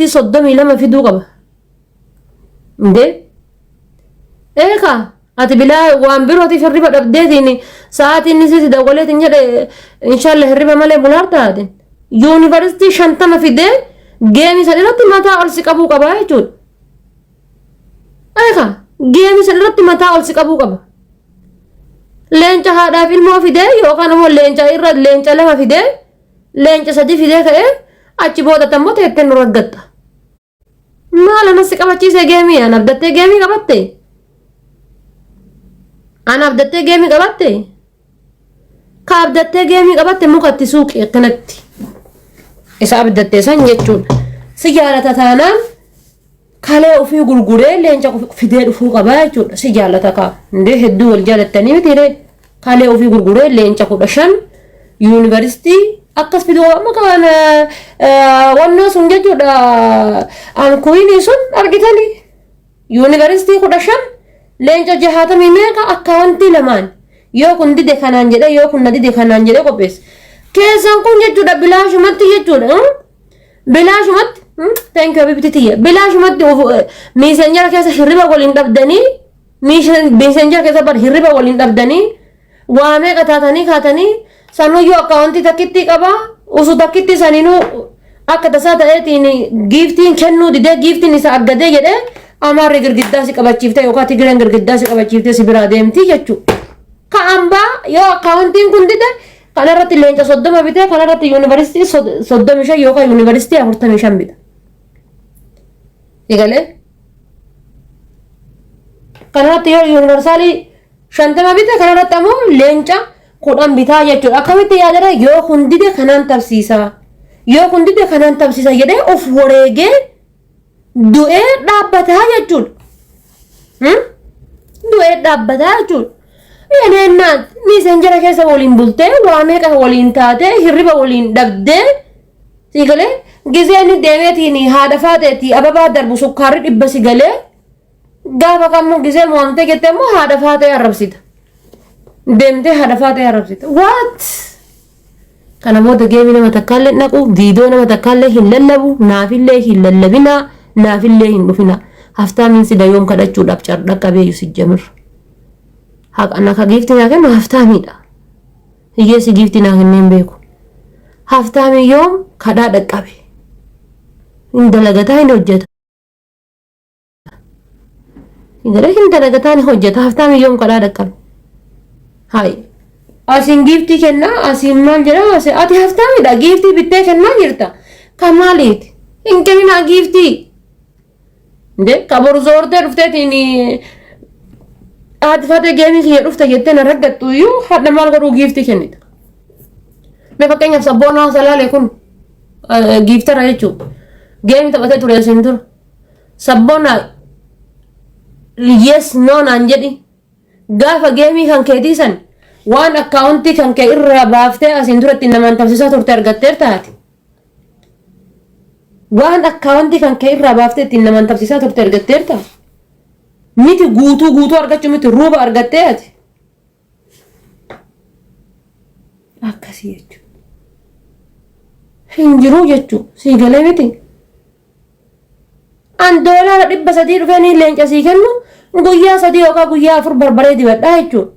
32 fiduu qaba. Indee? Eekaa ati bilaa waan birootiif hirriba dhabdeetiin sa'aatiin inni si dawwaleetiin jedhe inshaalla hirriba malee bulaar taatin. Yuunivarsiitii 50 fidee geemii san irratti mataa ol si qabuu qaba jechuudha. Eekaa geemii san irratti mataa ol si qabuu qaba. Leenca haadhaaf ilmoo fidee yookaan immoo leenca irra leenca lama fidee leenca sadi fidee ka'ee achi booda tammoo teettee nu raggatta. Maal anas si qabachiise geemii an abdattee geemii qabatte? An abdattee geemii qabatte? Ka abdattee geemii qabatte muka itti suuqi akkanatti. Isa abdattee san jechuudha. Si jaalata taanaan kalee ofii gurguree leenca fidee dhufuu qaba jechuudha. Si jaalata kaa. Indee hedduu wal jaalattanii miti ree. Kalee ofii gurguree leenca 15 yuunivarsiitii akkas fiduu qaba. Amma kaan wannoo sun jechuudha. Ankuwinii sun argitanii yuunivarsiitii 15 leenca jahaatamii meeqa akkaawwantii lamaan yoo kun dide kanaan jedhee yoo kun na dide kanaan jedhee qopheesse. Keessan kun jechuudha bilaashumatti jechuudha. Bilaashumatti thank you habibti tiyya bilaashumatti miisenjara keessa hirriba waliin dhabdanii miisenjara keessa bar hirriba waliin dhabdanii waa meeqa taatanii kaatanii sanuyyuu akkaawuntii takkitti qaba usu takkitti saninuu akka tasaa ta'eetiin giiftiin kennuu didee giiftiin isa aggadee jedhee amaarri girgiddaa si qabachiiftee yookaan tigireen girgiddaa si qabachiiftee si biraa deemtii jechuudha. Ka ambaa yoo akkaawuntiin kun dide kanarratti leenca 30 bitee kanarratti yuunivarsiitii 35 yookaan yuunivarsiitii 45 bita. Egalee kanarratti yoo yuunivarsaalii 50 bite kanarratti ammoo leenca 10 bitaa jechuudha. Akkamitti yaadara yoo kun dide kanaan tabsiisa yoo kun dide kanaan tabsiisa jedhee of wareegee du'ee dhaabbataa jechuudha. Du'ee dhaabbataa jechuudha. Yeneennaat miisenjera keessa waliin bultee waa meeqa waliin taatee hirriba waliin dhabdee si galee gizee inni deemeetiin haadha faateetii ababaa darbu sukkaarri dhibba si galee gaafa kammoo gizee mo'amtee jettee immoo haadha faatee arrabsita. Deemtee haadha faatee arrabsita. What? Kana booda geemii nama takkaallee hin dhaqu, viidiyoo nama takkaallee hin lallabu, naafillee hin lallabinaa, naafillee hin dhufinaa. Haftaamiin sila yoom kadhachuudhaaf car dhaqqabeeyyu sijjamir. Haqa na ka giiftii naa kennu haftaamiidha. Hiyyeessi giiftii naa kennee hin beeku. Haftaamii yoom kadhaa dhaqqabe. Hin dalagataa hin hojjeta. Gara hin dalagataa ni hojjeta. Haftaamii yoom kadhaa dhaqqabe. Hayi. Asiin giiftii kennaa asiin maal jedhaa asi ati haftaamidha giiftii bittee kennaa jirta. Kan maaliiti? Hin kenninaa giiftii. Nde ka boru zoortee dhufteetiin haati faatee geemii kiyya dhufte jettee na raggattu iyyuu hadha maal godhuu giiftii kennita. Mee fakkeenyaaf sabboonaa salaalee kun giiftara jechuudha. Geemii taphatee ture asiin dura. Sabboonaa yes no naan jedhi. Gaafa geemii kan keetii san waan akkaawuntii kan kee irraa baaftee asiin duratti namaan tamsisaa turte argatteerta ati. Waan akkaawuntii kan kee irraa baaftee ittiin namaan tamsisaa turte argatteerta. Miti guutuu guutuu argachuu miti ruuba argattee ati. Akkasii jechuudha. Hin jiruu jechuudha. Sii galee miti. An doolaara 300 dhufee ni leenca sii kennu guyyaa 3 yookaan guyyaa 4 barbaree dibadhaa jechuudha.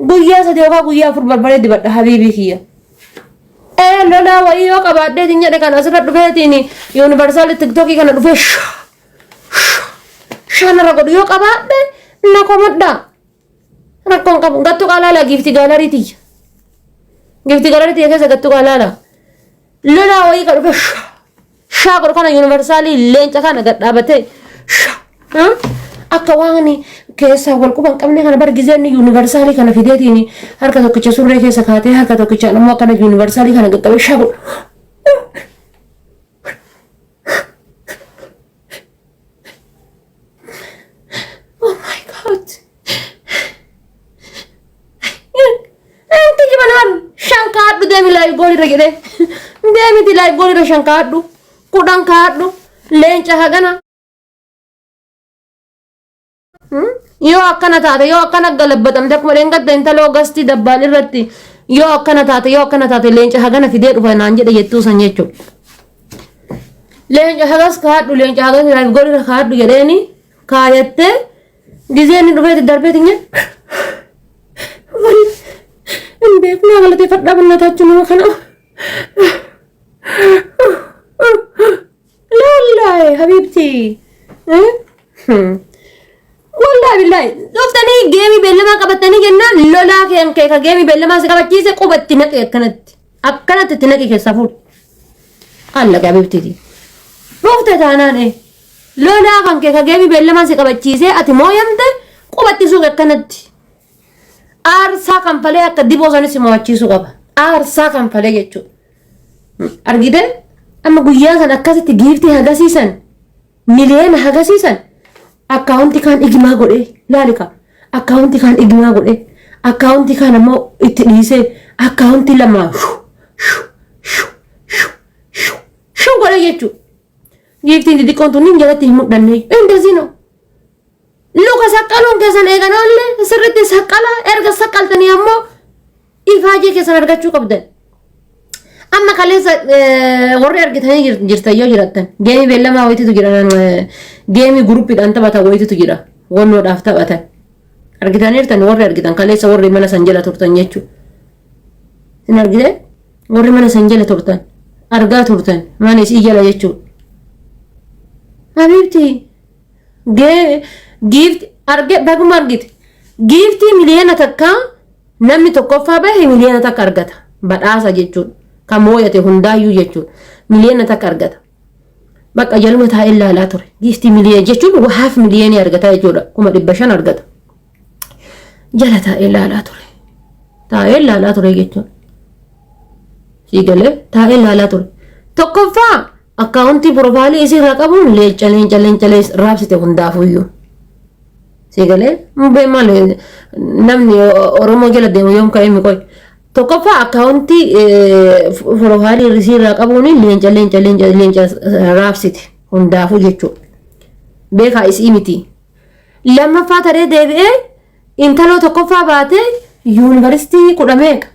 Guyyaa 3 yookaan guyyaa 4 barbaree dibadha habiibii kiyya. Ee lolaa wayii yoo qabaadheetiin jedhe kan asirra dhufeetiin yuunivarsaali tiktookii kana dhufee shanarra godhu yoo qabaadhe na komadhaa. Rakkoon qabu gattu qaalaala giifti gaalarii tiyya. Giifti gaalarii tiyya keessa gattu qaalaala. Lolaa wayii kan dhufe shaa godhu kana yuunivarsaalii leenca kana gad dhaabatee akka waan keessaa wal quba hin qabne kana bar gizeen yuunivarsaalii kana fideetiin harka tokkicha surree keessa kaatee harka tokkichaan ammoo akkana yuunivarsaalii kana qaqqabee shaa godhu. Oh my God. Inti jibanaan shan kaadhu deemi laayif gool irra jedhee. Deemiti laayif gool irra shan kaadhu. 10 kaadhu. Leenca hagana. Yoo akkana taate yoo akkana galabbatamte akkuma dheengadda intaloo gastii dabbaal irratti yoo akkana taate yoo akkana taate leenca hagana fidee dhufa naan jedhe jettuu san jechuudha. Leenca hagas kaadhu, leenca hagas laayif godhira kaadhu jedheeni kaayattee gizee inni dhufeeti darbeeti nyee wal hin beeknaa galateeffadhaa bannataachuu nama kana. La wallaahi habiibti. Wallaahi billaahi dhuftanii geemii beellamaa qabattanii jennaan lolaa keen kee ka geemii beellamaa si qabachiise quba itti naqi akkanatti. Akkanatti itti naqi keessaa fuudhi. Allaqe habiibtiiti. Dhufte taanaan ee. Lolaa kan kee ka geemii beellamaa si qabachiisee ati mooyamte quba itti suuqe akkanatti. Aarsaa kanfalee akka diboo sanis si mo'achiisuu qaba. Aarsaa kanfalee jechuudha. Argite? Amma guyyaa san akkasitti giiftii hagasiisan miliyoona hagasiisan akkaawunti kaan igimaa godhee laalika akkaawunti kaan igimaa godhee akkaawunti kaan ammoo itti dhiisee akkaawunti lamaa shu shu shu shu shu shu godhee jechuudha. Giiftiin xixiqqoon tun hin jalatti hin mudhanne. Indazii no. Luka saqqaluun keessan eegan oolle sirriitti saqqala erga saqqaltanii ammoo ifaajee keessan argachuu qabdan. Amma kaleessa warri argitanii jirtan yoo jiraattan geemii beellamaa wayititu jira geemii guruppiidhaan taphatan wayititu jira wannoodhaaf taphatan. Argitaniirtan warri argitan kaleessa warri mana san jala turtan jechuudha. Hin argite warri mana san jala turtan argaa turtan mana isii jala jechuudha. Habiibti gee giifti arge baguma argite giiftii 1 million namni tokkoffaa bahe 1 million argata badhaasa jechuudha. Kan mooyate hundaayyuu jechuudha 1 million argata. Bakka jaluma taa'ee ilaalaa ture. Giiftii miliyoona jechuun haaf miliyoonii argata jechuudha. 500,000 argata. Jala taa'ee ilaalaa ture. Taa'ee ilaalaa ture jechuudha. Siigalee taa'ee ilaalaa ture. Tokkoffaa akkaawuntii piroofaayilii isii irraa qabuun leenca leenca leenca raabsite hundaafuyyuu. Siigalee mubee maal namni Oromoo jala deemu yoom ka'ee mi qoy. Tokkoffaa akkaawuntii piroofaayilii isii irraa qabuun leenca leenca leenca leenca raabsite hundaafuu jechuudha. Beekaa isii miti. Lammaffaa taree deebi'ee intaloo tokkoffaa baatee yuunivarsiitii kudha meeqa?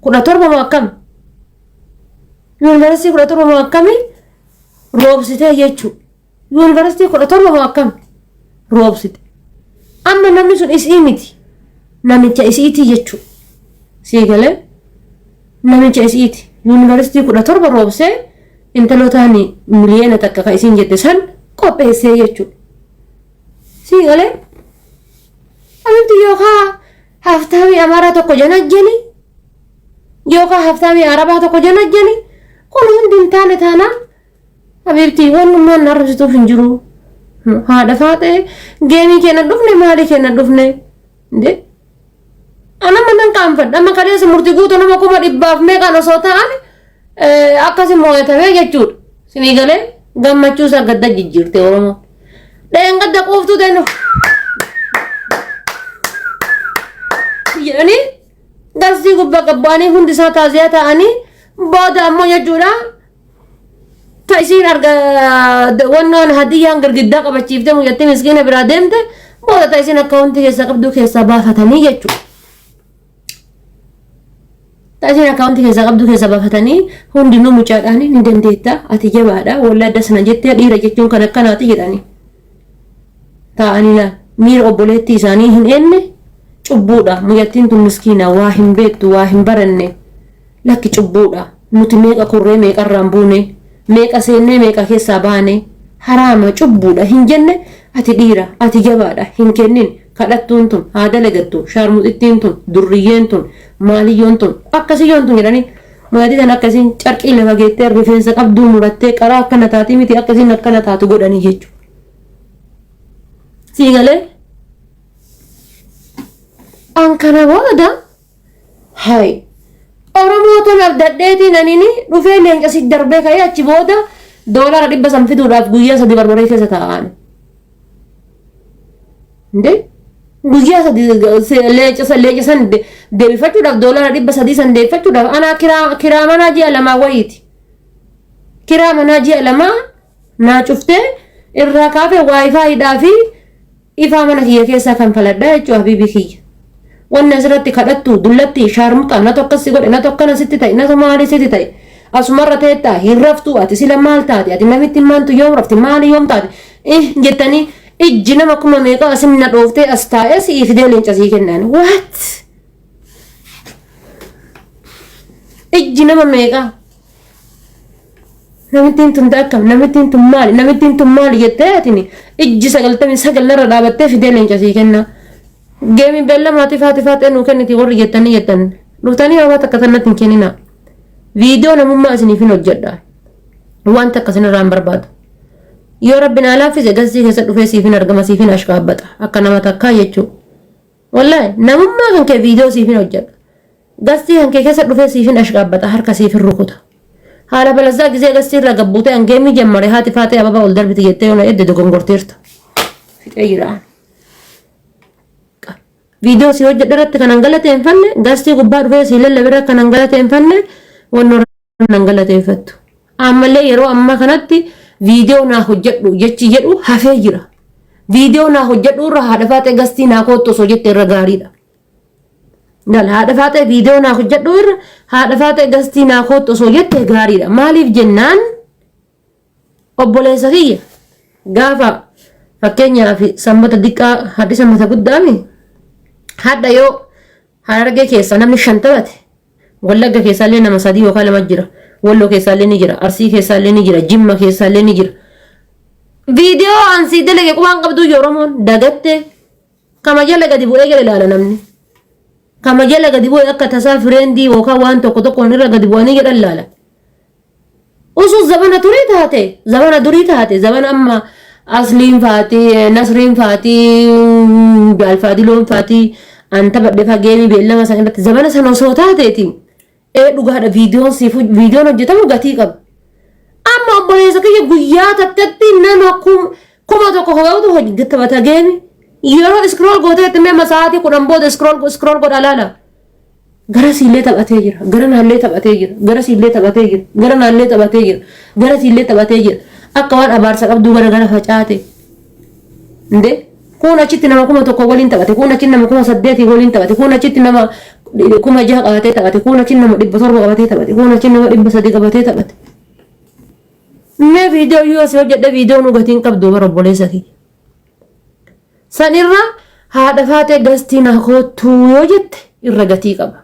17 moo akkam? Yuunivarsiitii 17 moo akkami? Roobsitee jechuudha. Yuunivarsiitii 17 moo akkam? Roobsite. Amma namni sun isii miti. Namicha isiiti jechuudha. Sii galee namicha isiiti. Yuunivarsiitii 17 roobsee intalootaan 1 million kan isiin jette san qopheessee jechuudha. Sii galee Habibti yookaan haftaamii Amaaraa tokko janajjani yookaan haftaamii Arabaa tokko janajjani kun hundi hin taane taanaan Habibti wannummaan arrabsituuf hin jiru. Haadha faaxee geemii keenya dhufne maalii keenya dhufne? Inde anama nan qaanfadha. Amma kaleessa murtii guutuu nama 100,000 meeqaan osoo ta'an akkasi moo'atamee jechuudha. Sinii galee gammachuu isaa gadda jijjiirte Oromoo. Dheengadda quuftuu ta'e jedhanii gasii gubbaa gabbaanii hundi isaa taaziyaa ta'anii booda ammoo jechuudha. Ta isiin arga wannoon hadiyyaan girgiddaa qabachiiftee mucattii miskiina biraa deemte booda ta isiin akkaawuntii keessaa qabduu keessaa baafatanii jechuudha. Ta isiin akkaawuntii keessaa qabduu keessaa baafatanii hundinuu mucaadhaan ni dandeetta ati jabaadha wallaa sana jettee dhiira jechuun kan akkanaati jedhanii. Taa'anii laal miira obboleettii isaanii hin eenne cubbuudha. Mucattiin tun miskiina waa hin beektu waa hin baranne lakki cubbuudha. Nuti meeqa kurree meeqarraan buune meeqa seennee meeqa keessaa baane haraama cubbuudha hin jenne. Ati dhiira ati jabaadha hin kennin kadhattuun tun haa dalagattu shaarmuxittiin tun durriyyeen tun maaliyyoon tun akkasiyyoon tun jedhanii mucattii tan akkasiin carqii lafa geettee rifeensa qabduu murattee qaraa akkana taatii miti akkasiin akkana taatu godhanii jechuudha. Sii galee an kana booda hay Oromoo tan abdadheetiin anini dhufee leenca si darbee ka'ee achi booda $500 fiduudhaaf guyyaa 3 barbaree keessa taa'an. Inde guyyaa 3 leenca san deebifachuudhaaf $300 san deebifachuudhaaf anaa kiraa manaa ji'a 2 wayiiti. Kiraa manaa ji'a 2 naa cuftee irraa kaafee waayifaayiidhaa fi ifaa mana kiyya keessaa kan faladhaa jechuudha habiibii kiyya. Wanni asirratti kadhattu dullatti shaarmuxa natu akkas si godhe natu akkana sitti ta'e natu maali sitti ta'e. Asumarra teettaa hin raftuu ati sila maal taate ati namitti maantu yoom rafti maali yoom taate eh jettanii ijji nama kuma meeqa asin na dhooftee as taa'ee si'ii fidee leenca sii kennaan. What? Ijji nama meeqa? Namittiin tun akkam namittiin tun maali namittiin tun maali jettee atini ijji 99 narra dhaabattee fidee leenca sii kenna. Geemii beellamaatiif haati faaxee nuu kenniti warri jettanii jettan dhuftanii hawaa takka tanatti hin kenninaa. Viidiyoo namummaa isiniif hin hojjedha. Waan takka isinirraa hin barbaadu. Yoo rabbi naa laaffise gastii keessa dhufee siif hin argama siif hin ashqaabbata akka nama takkaa jechuu. Wallaahi namummaa kan kee viidiyoo siif hin hojjedha. Gastii kan kee keessa dhufee siif hin ashqaabbata harka siif hin rukuta. Haala balasaa gisee gastii irraa gabbuutee angeemii jammare haati faaxee ababa ol darbiti jettee yoo na edde dogongorteerta. Fixee jira. Viidiyoo si hojjedhe irratti kanan galateeffanne gastii gubbaa dhufee si lallabe irratti kanan galateeffanne wanno nan galateeffattu. Ammallee yeroo ammaa kanatti viidiyoo naa hojjedhu jechi jedhu hafee jira. Viidiyoo naa hojjedhu irra haadha faaxee gastii naa koottu osoo jette irra gaariidha. Laal haadha faaxee viidiyoo naa hojjedhu irra haadha faaxee gastii naa koottu osoo jette gaariidha. Maaliif jennaan Obboleessa kiyya gaafa fakkeenyaaf sanbata diqqaa hadhi sanbata guddaami hadha yoo harargee keessa namni shan taphate wallagga keessaallee nama sadii yookaan lama jira walloo keessaallee ni jira arsii keessaallee ni jira jimma keessaallee ni jira. Viidiyoo ansii dalage qubaan qabduu Oromoon dagatte kama jala gadi bu'ee jala ilaala namni. Kama jala gadi bu'ee akka tasaa fireendii yookaan waan tokko tokkoon irra gadi bu'anii jedhan ilaala. Osoo zabana turii taate, zabana durii taate, zabana amma asliin faati, nasriin faati, jaalfaadiloon faati, an taphadhe faa geemii beellama san irratti zabana sana osoo taateeti. Ee dhugaadha viidiyoon siif viidiyoon hojjetamu gatii qaba. Amma obboleessa kiyya guyyaa takkatti nama 1000 kaga'utu hojii taphata geemi. Yeroo iskrool gootee itti mee sa'aatii 10 booda iskrool iskrool godha laala. Gara siillee taphatee jira, gara naallee taphatee jira, gara siillee taphatee jira, gara naallee taphatee jira, gara siillee taphatee jira. Akka waan abaarsa qabduu gara gara facaate. Inde kuun achitti nama 1000 waliin taphate, kuun achitti nama 8000 waliin taphate, kuun achitti nama 6000 qabatee taphate, kuun achitti nama 700 qabatee taphate, kuun achitti nama 300 qabatee taphate. Mee viidiyoo yoo si hojjedhe viidiyoo nu gatiin qabdu bara obboleessa kiyya. San irra haadha faatee gastii naa koottuu yoo jette irra gatii qaba.